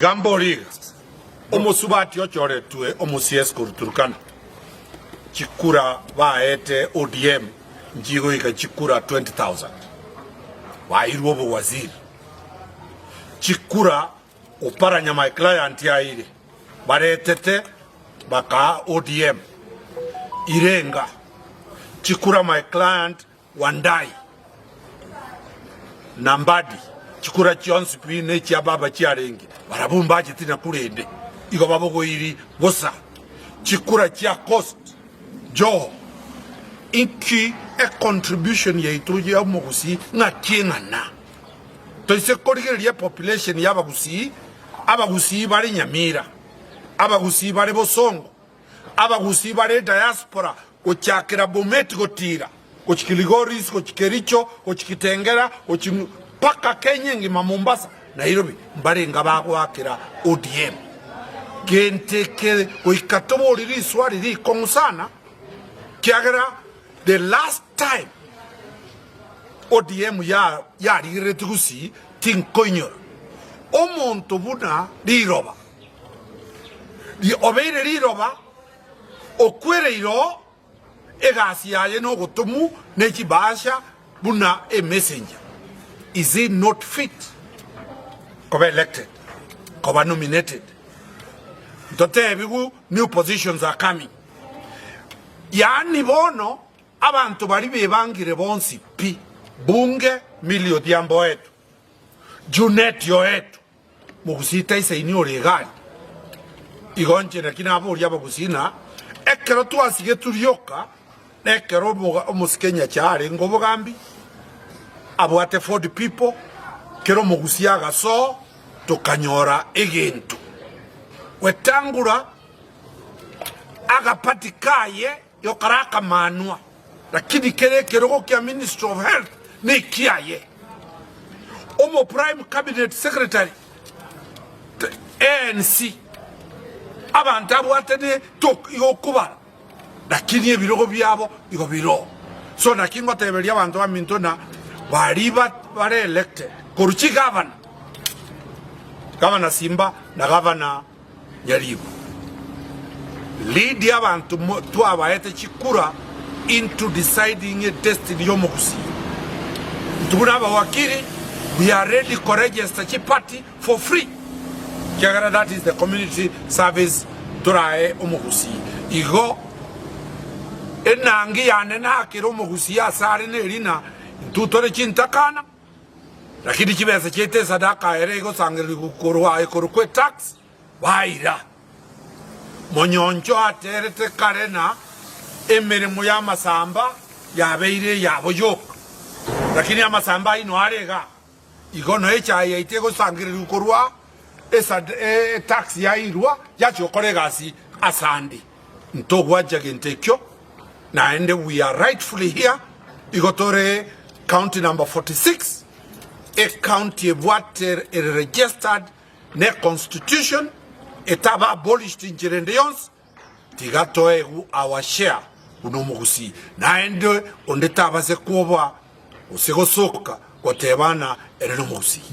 Gamba origa, omosubati ochoretwe omo-CS korwa Turkana, chikura baete ODM nchigoika chikura 20,000, bairwe obowaziri. Chikura Oparanya my client aire, baretete bakaa ODM irenga, chikura my client Wandai na Mbadi, chikura chionsi pi nechia baba chiarenge, barabwo mbacheti na kura ende, igo babogoiri bosa chikura chia Coast Joho. Inki econtribution yaito ya omogusii ng'aki eng'ana? Toise korigereria epopulation ya abagusii, abagusii bare Nyamira, abagusii bare Bosongo, Abagusii bare diaspora gochakera Bomet gotira gochia Kilgoris gochia Kericho gochia Kitengela gochia mpaka Kenya engima Mombasa Nairobi mbarenge abagoakera ODM. Gento eke goika tobori riswari rikong'u sana kiagera the last time ODM yarigereretie Gusii tinkoinyora omonto buna riroba Obeire riroba, okwereire oo, egasi yaye nogotomwa ne chibahasha buna a messenger. Is he not fit koba elected, koba nominated? Ntotebigwe new positions are coming. Yaani bono abanto baria bebangire bonsi pi, bunge Millie Odhiambo oetwe, Junet oetwe, Mogusii taisaini ore egari. Igo inche naki naboria abagusii ng'a ekero twasigetwe rioka, na ekero omosike Nyachae arenge obogambi, abwate Ford people, kera omogusii agasoa, tokanyora egento. Wetangura agapati kaye yokare akamanwa. Lakini kera ekerogo kia Ministry of Health nekiaye. Omo Prime Cabinet Secretary ANC abanto abwate ne tok igo okobara lakini ebirogo biabo igo bire oo. So naki ngoteberia abanto baminto na baria bare elected korwa chigavana, Gavana Simba na Gavana Nyaribo. Lead abanto twabaete chikura into deciding e destiny yomogusii. Intwe buna abawakili we are ready ko register chi party for free kiagera that is the community service torae omogusii. Igo enangi yane nakere omogusii ase are nerina intwe tore chintakana lakini chibesa chiaito esadaka ere egosangererigwa korwa ekorokwa etax baira. Monyoncho aterete kare na emeremo y'amasamba yabeire eyabo yoka. Lakini amasamba aino are igaa. Igo noe echae yaito egosangererigwa korwa etax yairwa yachia gokora egasi asande. Ntogwancha gento ekio naende we are rightfully here igo tore county number 46 ecounty ebwate ere registered Ne constitution etaba abolished inchera ende yonsi, tiga toegwe our share buna omogusii. Naende onde tabase kwoboa gose gosoka goteba ng'a ere nomogusii.